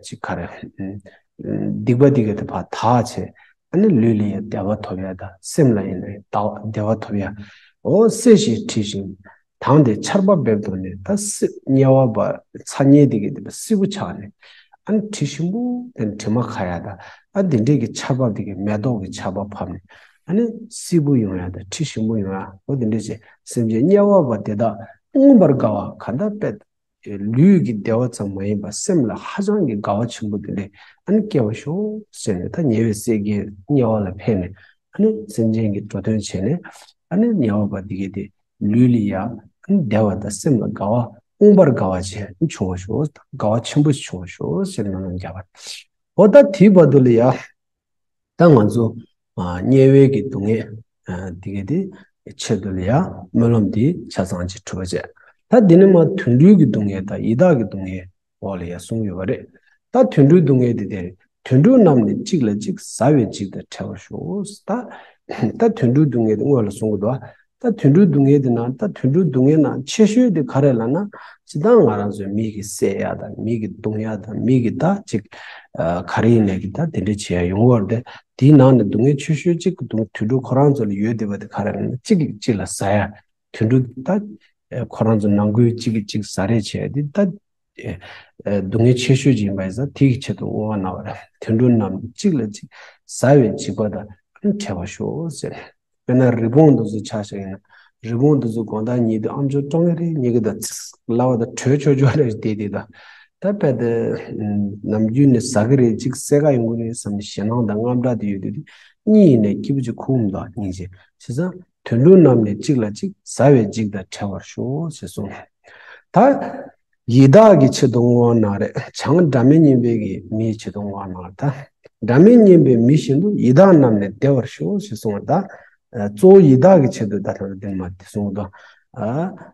ཅིག་ག་རེ་སྡིག་པ་འདི་གས་དེ་ཕར་དག་བྱས་ཨ་ནི་ལུས་ལ་ཡང་བདེ་བ་ཐོབ་ཡ་དང་སེམས་ལ་ཡང་བདེ་བ་ཐོབ་ཡ། འོ་སྲས་ཞེས་བྲིས་ཤིང་། དང་དེ་ཆར་པ་འབེབས་དོ་ནས་ད་སྲིད་དམྱལ་བ་པ་ཚ་དམྱལ་དེ་གི་དེ་པ་སྲིད་པོ་ཆགས་ནས་ཨ་ནི་དྲི་ཞིམ་པོ་དེ་དྲི་མ་ཁ་ཡ་ད་ཨ་དེ་འདྲས་ཀྱི་ཆར་པ་དེ་གི་མེ་ཏོག་གི་ཆར་པ་ཕབ་ནས་ཨ་ནི་སྲིད་པོ་ཡོང་ཡ་ད་དྲི་ཞིམ་པོ་ཡོང་ཡ་འོ་དེ་འདྲས་བྱས་སེམས་ཅན་དམྱལ་བ་པ་དེ་དག་མངོན་པར་དགའ་བ་ག་ད་པད་ལུས་ཀྱི་བདེ་བ་ཙམ་མ་ཡིན་པར་སེམས་ལ་ཧ་ཅང་གི་དགའ་བ་ཆེན་པོ་དེ་འདྲས་ཨ་ནི་སྐྱེ་བ་ཤོག་ཟེར་ནས་ད་ཉེ་བའི་སྲས་ཀྱི་དམྱལ་བ་ལ་ཕེབས་ནས་ཨ་ནི་སེམས་ཅན་གྱི་འགྲོ་དོན་བྱས་ནས་ཨ་ནི་དམྱལ་བ་པ་དེ་གི་དེ། ལུས་ལ་ཡང་བདེ་བ་དང་སེམས་ལ་དགའ་བ་མངོན་པར་དགའ་བ་བྱས་བྱུང་བ་ཞོག་དགའ་བ་ཆེན་པོ་ཞིག་བྱུང་བ་ཞོག་ཟེར་སྨོན་ལམ་བརྒྱབ་པ། འོ་ད་དེའི་བར་དུ་ལ་ཡང་ད་ང་ཚོ་དམྱལ་བའི་གི་སྡུག་བསྔལ་དེ་གས་དེ་ཆེད་དུ་ལ་ཡང་སྨོན་ལམ་དེ་ཆ་ཚང་ཅིག་གྲུབ་པ་བྱས། ད་འདི་ནི་མ་དུད་འགྲོའི་གི་སྡུག་བསྔལ་དང་ཡི་དྭགས་ཀྱི་སྡུག་བསྔལ་འོག་ལ་ཡང་གསུངས་ཡོད་པ་རེད། ད་དུད་འགྲོའི་སྡུག་བསྔལ་དེ་དེ་རེད། དུད་འགྲོ་རྣམས་ནི་གཅིག་ལ་གཅིག་ཟ་བའི་འཇིགས་དང་བྲལ་བར་ཤོག་ད་ད་དུད་འགྲོའི་སྡུག་བསྔལ་དེ་སྔོན་ལ་གསུངས་ཀྱི་འདུག་ད་དུད་འགྲོའི་སྡུག་བསྔལ་དེ་ན་ད་དུད་འགྲོའི་སྡུག་བསྔལ་ན་ཆེ་ཤོས་དེ་ག་རེ་ལབ་ན་ཇི་ལྟར་ང་རང་ཚོའི་མིག་གིས་བསད་ཡ་དང་མིག་གིས་བརྡུང་ཡ་དང་མིག་གིས་ད་ཅིག་ག་རེ་ཡིན་ནས་ཀྱི་ད་དེ་འདྲ་བྱེད་ཡ་ཡོང་བར་དེ་དེའི་ནང་ནས་སྡུག་བསྔལ་ཆེ་ཤོས་གཅིག་གི་དུད་འགྲོ་ཁོ་རང་ཚོ་ལ་ཡོད་བསྡད་པ་དེ་ག་རེ་ལབ་ན་གཅིག་གིས་གཅིག་ལ་ཟ་ཡ། དུད་འགྲོ་ད་ཁོ་རང་ཚོ་ནང་ཁུལ་གཅིག་གིས་གཅིག་ཟ་རེས་བྱས་ཏེ་ད་སྡུག་བསྔལ་ཆེ་ཤོས་ཅིག་ཡིན་པ་ཡིན་ཙང་དེ་གི་ཆེད་དུ་བསྔོ་བ་གནང་བ་རེད། དུད་འགྲོ་རྣམས་གཅིག་ལ་གཅིག་ཟ་བའི་འཇིགས་པ་དང་བྲལ་བར་ཤོག་ཟེར། དཔེར་ན་རི་བོང་དེ་ཚོ་ཆ་བཞག་ཡིན་ན་རི་བོང་དེ་ཚོ་དགོང་དག་ཉལ་དུས་ཨམ་ཅོག་ཀྲོང་ངེ་རེ་ཉལ་གི་ད་ལབ་པ་དང་བྲོས་ཆོག་ཆོག་རེ་བསྡད་དེ་ད་ད་དཔེ་དེ་ནམ་རྒྱུན་ནས་ཟ་གི་རེད་ཅིག་བསད་ག་ཡོང་གི་རེད་བསམ་ནས་ཞེད་སྣང་དང་དངངས་སྐྲག་དེ་ཡོད་དུས་དེ་གཉིད་ཡིན་ནས་སྐྱིད་པོ་ཅིག་ཁུག་མི་འདུག་སྙིང་རྗེ་བྱས་ཙང་། དུད་འགྲོ་རྣམས་ནི་གཅིག་ལ་གཅིག་ཟ་བའི་འཇིགས་དང་བྲལ་བར་ཤོག་ཅེས་གསུངས། ད་ཡི་དྭགས་ཀྱི་ཆེད་དུ་བསྔོ་བ་གནང་རེད། བྱང་སྒྲ་མི་སྙན་པའི་གི་མིའི་ཆེད་དུ་བསྔོ་བ་གནང་རེད། ད་སྒྲ་མི་སྙན་པའི་མི་བཞིན་དུ་ཡི་དྭགས་རྣམས་ནི་བདེ་བར་ཤོག་ཅེས་གསུངས་པ་ད། གཙོ་བོ་ཡི་དྭགས་ཀྱི་ཆེད་དུ་ད་ཐེངས་འདི་མ་དེ་གསུངས་དོ།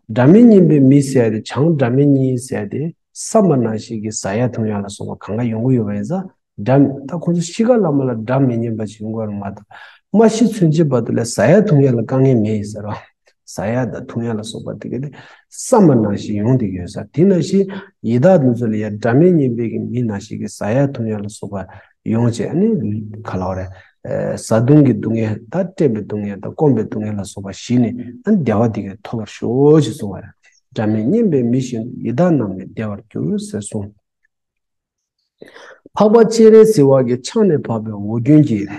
སྒྲ་མི་སྙན་པའི་མི་ཟེར་ཡ་དེ་བྱང་སྒྲ་མི་སྙན་ཟེར་ཡ་དེ་ས་མ་ནང་བཞིན་གྱི་ཟ་ཡ་འཐུང་ཡ་ལ་སོགས་པ་གང་ག་ཡོང་གི་ཡོད་པ་ཡིན་ཙང་། སྒྲ་ད་ཁོང་ཚོ་ཤི་ཁ་ལ་མ་ལ་སྒྲ་མི་སྙན་པ་ཞིག་ཡོང་གི་ཡོད་རེད་མ་གཏོགས་མ་ཤི་ཚུན་ཆད་བར་དུ་ལ་ཟ་ཡ་འཐུང་ཡ་ལ་དཀའ་ངལ་མེད་ཡིན་ཟེར་བ། ཟ་ཡ་དང་འཐུང་ཡ་ལ་སོགས་པ་དེ་ག་དེ་ས་མ་ནང་བཞིན་ཡོང་བསྡད་ཀྱི་ཡོད་ས་དེ་ནང་བཞིན་ཡི་དྭགས་དེ་ཚོ་ལ་ཡ་སྒྲ་མི་སྙན་པའི་གི་མི་ནང་བཞིན་གྱི་ཟ་ཡ་འཐུང་ཡ་ལ་སོགས་པ་ཡོང་བྱས་ཨ་ནི་ག་ལ་བ་རེད། བཟའ་བཏུང་གི་སྡུག་བསྔལ་དང་བཀྲེས་པའི་སྡུག་བསྔལ་དང་སྐོམ་པའི་སྡུག་བསྔལ་ལ་སོགས་པ་ཞི་ནས་ཨ་ནི་བདེ་བ་དེ་ག་ཐོབ་པར་ཤོག་ཅེས་གསུངས་པ་རེད། སྒྲ་མི་སྙན་པའི་མི་བཞིན་དུ་ཡི་དྭགས་རྣམས་ནི་བདེ་བར་འགྱུར་ཟེར་གསུངས། འཕགས་པ་སྤྱན་རས་གཟིགས་དབང་གིས་ཕྱག་ནས་འཕགས་པའི་འོ་རྒྱུན་གྱིས།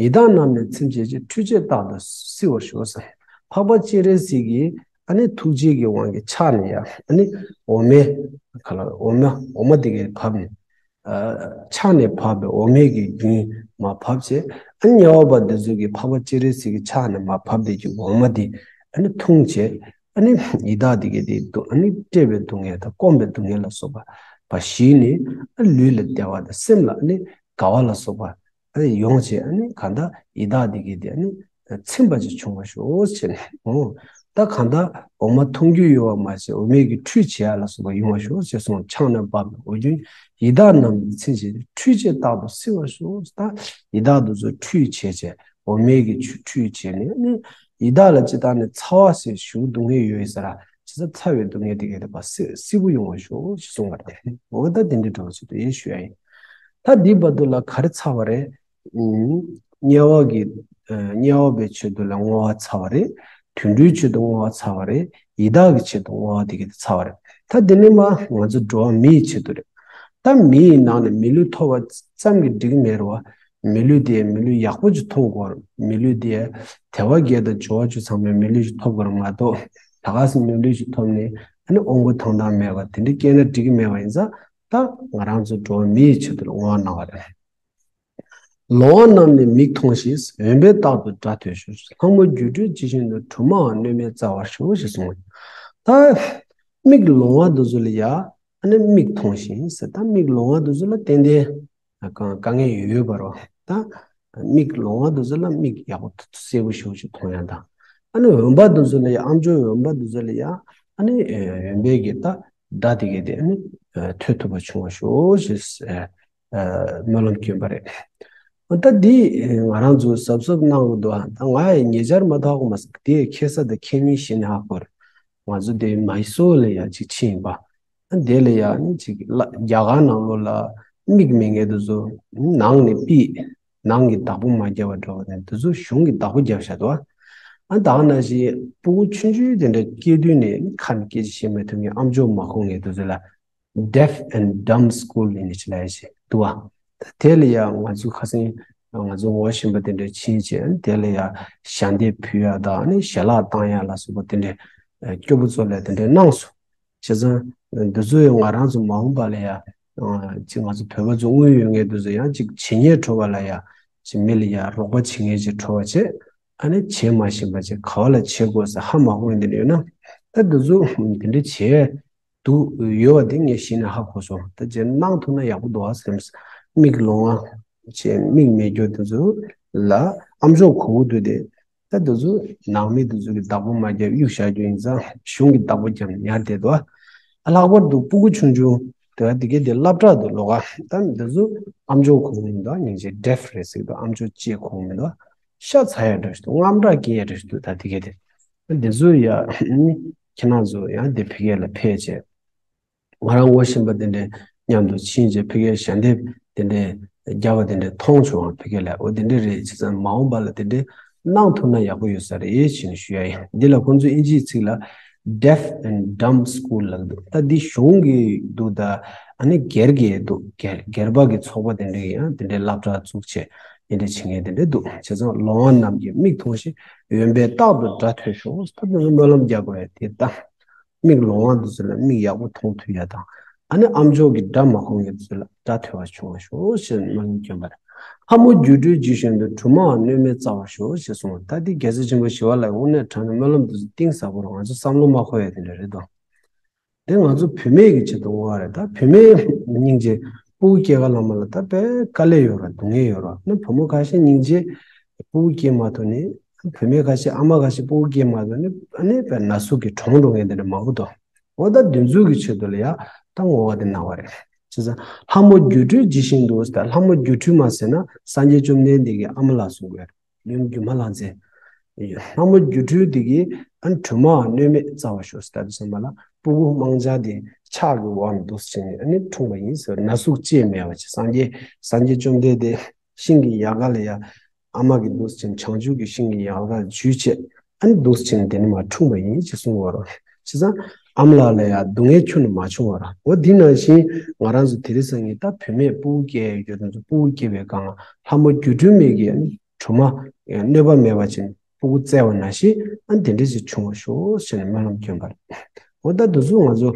ཡི་དྭགས་རྣམས་ནི་ཚིམ་བྱེད་ཅིང་ཁྲུས་བྱས་རྟག་ཏུ་བསིལ་བར་ཤོག་ཟེར། འཕགས་པ་སྤྱན་རས་གཟིགས་ཀྱིས་ཨ་ནི་ཐུགས་རྗེ་གི་དབང་གིས་ཕྱག་ནས་ཡར་ཨ་ནི་འོ་མའི་ག་ལ་འོ་མ་འོ་མ་དེ་གའི་བབས་ནས། ཕྱག་ནས་འཕགས་པའི་འོ་མའི་གི་རྒྱུན་མར་བབས་བྱས་ཨ་ནི་དམྱལ་བ་པ་འདི་ཚོ་གིས་འཕགས་པ་སྤྱན་རས་གཟིགས་ཀྱི་ཕྱག་ནས་མར་བབས་དེ་གི་འོ་མ་དེ་ཨ་ནི་འཐུང་བྱས། ཨ་ནི་ཡི་དྭགས་དེ་གའི་དེ་སྡུག་ཨ་ནི་བཀྲེས་པའི་སྡུག་བསྔལ་དང་སྐོམ་པའི་སྡུག་བསྔལ་ལ་སོགས་པ་བ་ཞི་ནས་ཨ་ལུས་ལ་བདེ་བ་དང་སེམས་ལ་ཨ་ནི་དགའ་བ་ལ་སོགས་པ་ཨ་ནི་ཡོང་བྱས་ཨ་ནི་གང་ལྟར་ཡི་དྭགས་དེ་གའི་དེ་ཨ་ནི་ཚིམ་པ་ཅིག་བྱུང་བར་ཤོག་ཅེས་ནས་འོ་ད་གང་ལྟར་འོ་མ་འཐུང་རྒྱུ་ཡོད་པ་མ་ཟད་འོ་མའི་གི་ཁྲུས་བྱེད་ཡ་ལ་སོགས་པ་ཡོང་བར་ཤོག་ཅེས་གསུངས། ཕྱག་ནས་འཕགས་པའི་འོ་རྒྱུན་ཡི་དྭགས་རྣམས་ཚིམ་བྱེད་ཅིང་ཁྲུས་བྱས་རྟག་ཏུ་བསིལ་བར་ཤོག་ད་ཡི་དྭགས་དེ་ཚོ་ཁྲུས་བྱས་བྱས། འོ་མའི་གི་ཆུ་ཁྲུས་བྱས་ནས་ནི་ཡི་དྭགས་ལ་ཅི་ལྟར་ནི་ཚ་བ་ཟེར་ཞུ་སྡུག་བསྔལ་ཡོད་ཡིན་ས་ར་ཇི་ལྟར་ཚ་བའི་སྡུག་བསྔལ་དེ་གའི་དེ་བ་སི་སི་བོ་ཡོང་བ་ཤོག་ཞེས་གསུངས་པ་རེད། འོ་ད་དེ་འདྲའི་འགྲོ་བ་ཆེད་དུ་ཡེ་ཞུ་ཡ་ཡིན། ད་འདི་བར་དུ་ལ་ག་རེ་ཚར་བ་རེད། དམྱལ་བ་གི་དམྱལ་བ་པའི་ཆེད་དུ་ལ་བསྔོ་བ་ཚར་བ་རེད། དུད་འགྲོའི་ཆེད་དུ་བསྔོ་བ་ཚར་བ་རེད། ཡི་དྭགས་ཀྱི་ཆེད་དུ་བསྔོ་བ་དེ་གའི་དེ་ཚར་བ་རེད། ད་འདི་ནས་མ་ང་ཚོ་འགྲོ་བ་མིའི་ཆེད་དུ་རེད། ད་མིའི་ནང་ནས་མི་ལུས་ཐོབ་པ་ཙམ་གྱིས་འགྲིག་གི་མེད་རེད་བ། མི་ལུས་དེ་མི་ལུས་ཡག་པོ་ཅིག་མཐོང་དགོས། མི་ལུས་དེ་དལ་བ་བརྒྱད་དང་འབྱོར་བ་བཅུ་ཚང་བའི་མི་ལུས་ཅིག་ཐོབ་དགོས་མ་གཏོགས། ད་ག་སེ་མི་ལུས་ཅིག་ཐོབ་ནས་ཨ་ནི་དབང་པོ་ཐང་ཐང་མེད་པ་དེ་འདྲ་སྐྱེས་ན་འགྲིག་གི་མེད་པ་ཡིན་ཙང་། ད་ང་རང་ཚོ་འགྲོ་བ་མིའི་ཆེད་དུ་བསྔོ་བ་གནང་བ་རེད། ལོང་བ་རྣམས་ནི་མིག་མཐོང་ཞིང་། འོན་པས་རྟག་ཏུ་སྒྲ་ཐོས་ཤོག་ལྷ་མོ་སྒྱུ་འཕྲུལ་ཇི་བཞིན་དུ། གྲུབ་མའང་གནོད་མེད་སྩལ་བར་ཤོག་ཞེས་གསུངས། ད་མིག་ལོང་བ་འདི་ཚོ་ལ་ཡ་ཨ་ནི་མིག་མཐོང་ཞིང་ཟེར། ད་མིག་ལོང་བ་འདི་ཚོ་ལ་ཏན་ཏན་དཀའ་ངལ་ཡོད་ཡོད་པ་རེད། ད་མིག་ལོང་བ་འདི་ཚོ་ལ་མིག་ཡག་པོ་གསལ་པོ་ཞེ་པོ་ཅིག་མཐོང་ཡ་དང་། ཨ་ནི་འོན་པ་འདི་ཚོ་ལ་ཡ་ཨམ་ཅོག་འོན་པ་འདི་ཚོ་ལ་ཡ་ཨ་ནི་འོན་པའི་གི་ད་སྒྲ་དེ་གས་དེ་ཨ་ནི་ཐོས་ཐུབ་པ་བྱུང་བར་ཤོག་ཞེས། སྨོན་ལམ་སྐྱོན་པ་རེད། ད་འདི་ང་རང་ཚོ་གཟབ་གཟབ་གནང་དགོས་འདུག་ད་ང་ཡི་ཉེ་ཆར་མ་ཐག་གོ་མ་སོང་དེ་ཁེ་ས་དང་ཁེ་ཉིན་ཞིག་ནས་ཧ་གོ་རེད། ང་ཚོ་དེ་མའི་སོར་ལ་ཡ་ཅིག་ཕྱིན་ཡིན་པ། ད་དེ་ལ་ཡ་ནི་ཅིག་ལ་རྒྱ་གར་ནང་ལོགས་ལ་མིག་མེད་མཁན་དེ་ཚོ་ནང་ནས་ཕུད། ནང་གི་བདག་པོ་མ་བརྒྱབ་པ་འདྲ་བ་ནས་དེ་ཚོ་གཞུང་གི་བདག་པོ་བརྒྱབ་བཞག་འདུག་ཨ་ད་ག་ནང་བཞིན་སྤུ་གུ་ཆུང་ཆུང་དེ་འདྲ་སྐྱེས་དུས་ནས་ཁ་ནས་སྐད་ཆ་བཤད་མི་ཐུབ་མཁན་ཨམ་ཅོག་མ་གོ་མཁན་དེ་ཚོ་ལ། Deaf and Dumb School ཡིན་ནི་ཅི་ལ་ཡ་ཞིག་འདུག་བ། དེ་ལ་ཡ་ང་ཚོ་ཁ་སང་ང་ཚོ་ངོ་ཤེས་པ་དེ་འདྲ་ཕྱིན་བྱས་དེ་ལ་ཡ་ཞལ་འདེབས་ཕུལ་ཡ་དང་ནི་ཞལ་ལག་བཏང་ཡ་ལ་སོགས་པ་དེ་འདྲ་སྐྱོ་པོ་ཚོ་ལ་དེ་འདྲ་གནང་སོང་། བྱས་ཙང་འདི་ཚོ་ཡང་ང་རང་ཚོ་མ་འོངས་པ་ལ་ཡ་ཅིག་ང་ཚོ་བོད་པ་ཚོ་དངུལ་ཡོད་མཁན་དེ་ཚོ་ཡང་ཅིག་བྱེད་ཉེས་འཕྲོ་བ་ལ་ཡ་ཅིག་མི་ལ་ཡ་རོགས་པ་བྱེད་མཁན་ཅིག་འཕྲོ་བ་བྱས། ཨ་ནི་བྱེད་མ་ཤེས་པ་ཅིག་ག་བ་ལ་བྱེད་དགོས་ཟེར་ཧ་མ་གོ་མཁན་དེ་འདྲ་ཡོད་ན། ད་འདི་ཚོ་དེ་འདྲ་བྱས། འདུག་ཡོད་པ་དེ་ངས་གཞི་ནས་ཧ་གོ་སོང་། ད་རྗེས་གནང་ཐུབ་ན་ཡག་པོ་འདུག་ཨ་སེམས། མིག་ལོང་བ་བྱས་མིག་མེད་རྒྱུ་དེ་ཚོ་ལ་ཨམ་ཅོག་གོ་གི་འདུག་དེ། ད་དེ་ཚོ་ནང་མི་དེ་ཚོ་གི་བདག་པོ་མ་བརྒྱབ་གཡུག་བཞག་རྒྱུ་ཡིན་ཙང་གཞུང་གི་བདག་པོ་བརྒྱབ་ན་ཡག་དེ་འདུག་ཨ། ལྷག་པར་དུ་སྤུ་གུ་ཆུང་ཆུང་དེ་ག་དེ་གའི་དེ་སློབ་གྲྭ་དུ་ལོག་ཨ། ད་དེ་ཚོ་ཨམ་ཅོག་གོ་གི་མི་འདུག་ཨ། སྙིང་རྗེ་ཌེཕ་རེད་ཟེར་གི་འདུག་ཨམ་ཅོག་ཅིག་གོ་གི་མི་འདུག་ཨ། ཤ་ཚ་ཡ་འདྲ་ཞིག་འདུག་རྔམ་སྐྲག་སྐྱེ་ཡ་འདྲ་ཞིག་འདུག་ད་དེ་གའི་དེ། འདི་ཚོ་ཡ། ཁྱེད་རང་ཚོ་ཡང་འདི་ཕ་གི་ལ་ཕེབས་བྱས། ང་རང་ངོ་ཤེས་པ་དེ་འདྲས་མཉམ་དུ་ཕྱིན་བྱས་ཕ་གིའི་ཞལ་འདེབས་དེ་འདྲས་རྒྱབ་པ་དེ་འདྲས་མཐོང་བྱུང་བ་ཕ་གི་ལ། འོ་དེ་འདྲས་རེད། བྱས་ཙང་མ་འོངས་པ་ལ་དེ་འདྲས་གནང་ཐུབ་ན་ཡག་པོ་ཡོད་ས་རེད་ཞེས་ནས་ཞུ་ཡ་ཡིན། འདི་ལ་ཁོང་ཚོས་ཨིན་ཇིའི་ཚིག་ལ་Deaf and Dumb School ལབ་འདུག་ད་འདི་གཞུང་གི་འདུག་ད་ཨ་ནི་སྒེར་གྱི་འདུག་སྒེར་སྒེར་པ་གི་ཚོགས་པ་དེ་འདྲས་ཀྱིས་ཡང་དེ་འདྲས་སློབ་གྲྭ་བཙུགས་བྱས་དེ་འདྲས་བྱེད་མཁན་དེ་འདྲས་འདུག་བྱས་ཙང་ལོང་བ་རྣམས་ཀྱིས་མིག་མཐོང་ཞིང་། འོན་པས་རྟག་ཏུ་སྒྲ་ཐོས་ཤོག་ད་དེ་ཚོ་སྨོན་ལམ་རྒྱག་དགོས་རེད་དེ་ད། མིག་ལོང་བ་འདི་ཚོ་ལ་མིག་ཡག་པོ་མཐོང་ཐུབ་ཡ་དང་། ཨ་ནི་ཨམ་ཅོག་གི་སྒྲ་མ་གོ་མཁན་འདི་ཚོ་ལ་སྒྲ་ཐོས་པ་བྱུང་བར་ཤོག་ཞེས་སྨོན་ལམ་བསྐྱོན་པ་རེད། ལྷ་མོ་སྒྱུ་འཕྲུལ་ཇི་བཞིན་དུ། གྲུབ་མའང་གནོད་མེད་སྩལ་བར་ཤོག་ཞེས་གསུངས། ད་འདི་རྒྱལ་སྲས་ཆེན་པོ་ཞི་བ་ལྷ་གིས་དངོས་གནས་དྲང་གནས་སྨོན་ལམ་འདི་ཚོ་གཏིང་ཟབ་པོ་རེད། ང་ཚོ་བསམ་བློ་མ་འཁོར་ཡ་དེ་འདྲ་རེད་དོ། དེ་ང་ཚོ་བུད་མེད་ཀྱི་ཆེད་དུ་བསྔོ་བ་རེད། ད་བུད་མེད་སྙིང་རྗེ་སྤུ་གུ་སྐྱེ་ག་ལ་མ་ལ་ད་དཔེ་དཀའ་ལས་ཡོད་ར་སྡུག་བསྔལ་ཡོད་ར། ན་བུ་མོ་ཁ་ཤས་སྙིང་རྗེ་སྤུ་གུ་སྐྱེ་མ་ཐུབ་ནི། བུད་མེད་ཁ་ཤས་ཨ་མ་ཁ་ཤས་སྤུ་གུ་སྐྱེ་མ་ཐུབ་ནི་ཨ་ནི་དཔེ་ན་ཟུག་གིས་གྲོངས་འགྲོ་མཁན་དེ་འདྲ་མང་པོ་འདུག་འོ་ད་འདི་ཚོ་གི་ཆེད་དུ་ལ་ཡ་ད་བསྔོ་བ་དེ་གནང་བ་རེད། བྱས་ཙང་ལྷ་མོ་སྒྱུ་འཕྲུལ་ཇི་བཞིན་དུ་ཟེར། ད་ལྷ་མོ་སྒྱུ་འཕྲུལ་མ་ཟེར་ན་སངས་རྒྱས་བཅོམ་ལྡན་འདས་ཀྱི་ཨ་མ་ལགས་གསུང་གི་ཡོད་རེད། ཡུམ་སྒྱུ་མ་ལྷ་མཛེས། ལྷ་མོ་སྒྱུ་འཕྲུལ་དེ་གིས་ཨ་ནི་གྲུབ་མའང་གནོད་མེད་སྩལ་བར་ཤོག་ཟེར། ད་དུས་ཙམ་པ་ལ་སྤུ་གུ་དམངས་ཆ་དེ་ཕྱག་གི་འོག་ནས་འདུག་སེ་བྱས་ནས་ཨ་ནི་འཁྲུངས་པ་ཡིན་ཟེར། ན་ཟུག་ཅིག་མེད་པ་བྱས། སངས་རྒྱས་སངས་རྒྱས་བཅོམ་ལྡན་འདས་ཤིང་གི་ཡལ་ག་ལ་ཡ་ཨ་མ་གིས་འདུག་སེ་བྱས་ནས་བྱང་ཆུབ་ཀྱི་ཤིང་གི་ཡལ་ག་འཇུས་བྱས་ཨ་ནི་འདུག་སེ་བྱས་ནས་དེ་ནས་མར་འཁྲུངས་པ་ཡིན་ཅེས་གསུངས་པ་རེད། བྱས་ཙང་ཨ་མ་ལགས་ལ་ཡ་སྡུག་བསྔལ་ཁྱོན་ནས་མ་བྱུང་བ་རེད། འོ་འདི་ནང་བཞིན་ང་རང་ཚོ་དེ་རིང་སང་ཉིན་ད་བུད་མེད་སྤུ་གུ་སྐྱེ་ཡ་ཡོད་དུས་སྤུ་གུ་སྐྱེ་བའི་སྒང་ལྷ་མོ་སྒྱུ་འཕྲུལ་མ་གིས་ཨ་ནི་གྲུབ་མ་གནོད་པ་མེད་པ་བྱས་ནས་སྤུ་གུ་བཙལ་བ་ནང་བཞིན་ཨ་ནི་དེ་འདྲ་ཞིག་བྱུང་བར་ཤོག་ཟེར་ནས་སྨོན་ལམ་བསྐྱོན་པ་རེད། འོ་ད་འདི་ཚོ་ང་ཚོ་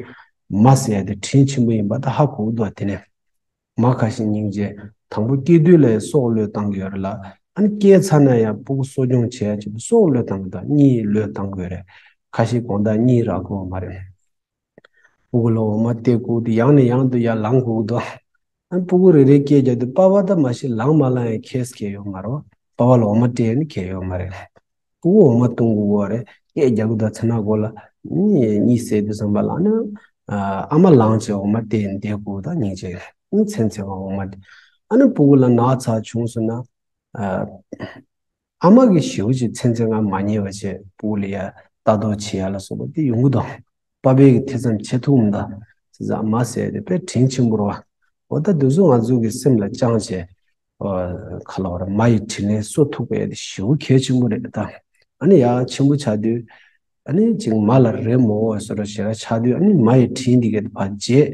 མ་ཟེར་ཡ་དེ་དྲིན་ཆེན་པོ་ཡིན་པ་ད་ཧ་གོ་གི་འདུག་དེ་ནས་མ་ཁ་ཤས་སྙིང་རྗེ་དང་པོ་སྐྱེ་དུས་ལ་སྲོག་བློས་བཏང་གི་ཡོད་རེད་ལ། ཨ་ནི་སྐྱེས་ཚར་ན་ཡང་སྤུ་གུ་གསོ་སྐྱོང་བྱེད་ཡ་ཆེད་དུ་སྲོག་བློས་བཏང་གི་འདུག་གཉིད་བློས་བཏང་གི་ཡོད་རེད། ཁ་ཤས་དགོང་དག་གཉིད་རག་གི་ཡོད་མ་རེད། སྤུ་གུ་ལ་འོ་མ་སྟེར་དགོས་འདུག་ཡང་ནས་ཡང་དུ་ཡར་ལངས་དགོས་ཀྱི་འདུག་ཨ་ནི་སྤུ་གུ་རེ་རེ་སྐྱེས་རྒྱག་དུས་པ་ཕ་ད་མ་གཞི་ལངས་མ་ལངས་ཡང་ཁྱད་ཁྱད་ཡོད་མ་རེད། པ་ཕ་ལ་འོ་མ་སྤྲད་ནི་ཁྱད་ཡོད་མ་རེད། སྤུ་གུ་འོ་མ་བཏུང་དགོས་ཀྱི་ཡོད་རེད། སྐད་རྒྱག་གི་འདུག་ཚེ་ན་མགོ་ལ་གཉིད་སད་དུས་ཙམ་པ་ལ་ཨ་ནི་ཨ་མ་ལངས་བྱས་འོ་མ་སྟེར་བསྡད་དགོས་ད་སྙིང་རྗེ་ཨ་ནི་ཚན་ཚེ་བ་འོ་མ་སྟེར། ཨ་ནི་སྤུ་གུ་ལ་ན་ཚ་བྱུང་སོང་ན་ཨ་ཨ་མ་གིས་ཞེ་པོ་ཅིག་ཚན་ཚེ་ང་མ་ཉེས་པ་བྱས་སྤུ་གུ་ལ་ཡ་ལྟ་རྟོག་བྱེད་ཡ་ལ་སོགས་པ་དེ་ཡོང་གི་འདུག་པ་ཕའི་གི་ཐེ་ཚོམ་བྱེད་ཐུབ་མི་འདུག་ཙི་ཙི་ཨ་མ་ཟེར་དེ་དཔེ་དྲིན་ཆེན་པོ་རེད་བ། འོ་ད་དུས་ཚོད་ང་ཚོ་གི་སེམས་ལ་བཅངས་བྱས། ཨ་ག་ལབ་ར་མ་ཡི་དྲིན་ལན་གསོ་ཐུབ་པ་ཡ་དེ་ཞེ་པོ་གལ་ཆེན་པོ་རེད་ད། ཨ་ནི་ཡ་ཆེན་པོ་ཆགས་དུས། ཨ་ནི་ཅིག་མ་ལ་རེ་མོ་བ་སོ་ར་ཞེ་ར་ཆགས་དུས་ཨ་ནི་མ་ཡི་དྲིན་འདི་ག་དེ་ཕར་བརྗེད།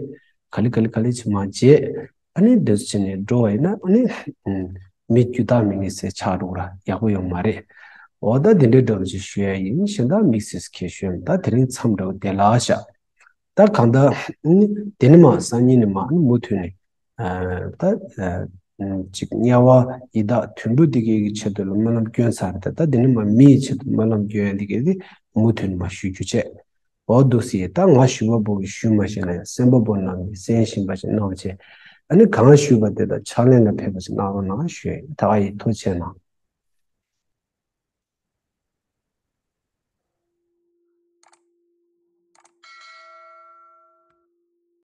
ག་ལེ་ག་ལེ་ག་ལེ་ཅིག་མར་བརྗེད། ཨ་ནི་འདི་ཚོ་བྱས་ནས་འགྲོ་བ་ཡིན་ན་ཨ་ནི། ཨུམ། མི་རྒྱུ་དག་མི་ངེས་ཟེར་ཆགས་འགྲོ་ར་ཡག་པོ་ཡོང་མ་རེད། འོ་ད་དེ་འདྲའི་འདྲ་བོ་ཅིག་ཞུ་ཡ་ཡིན། གཞན་དག་དམིགས་བསལ་གྱི་ཞུ་ཡ་མེད། ད་དེ་རིང་མཚམས་འདྲ་བོ་དེ་ལ་བཞག་ད་གང་ལྟར་ནི་དེ་ནི་མ་སང་ཉིན་ནི་མ་ནི་མུ་མཐུད་ནས་ད་ཅིག་དམྱལ་བ་ཡི་དྭགས་དུད་འགྲོ་འདི་གའི་གི་ཆེད་དུ་ལ་སྨོན་ལམ་སྐྱོན་ཚར་རེད། ད་དེ་ནི་མ་མི་ཡི་ཆེད་དུ་སྨོན་ལམ་སྐྱོན་ཡ་འདི་གའི་དེ་མུ་མཐུད་ནས་མ་ཞུ་རྒྱུ་བྱས། འོ་འདུག་སེ་ད་ང་ཞུ་བ་པོ་གི་ཞུ་མ་ཤེས་ན་ཡང་གསན་པ་པོ་རྣམས་ཀྱིས་གསན་བཞིན་པ་ཞིག་གནང་བྱས། ཨ་ནི་གང་ཞུས་པ་དེ་དག་ཕྱག་ལེན་ལ་ཕེབས་པ་ཞིག་གནང་རོགས་གནང་ཞུ་ཡ་ཡིན། ད་ག་ཡིན། ཐུགས་རྗེ་གནང་།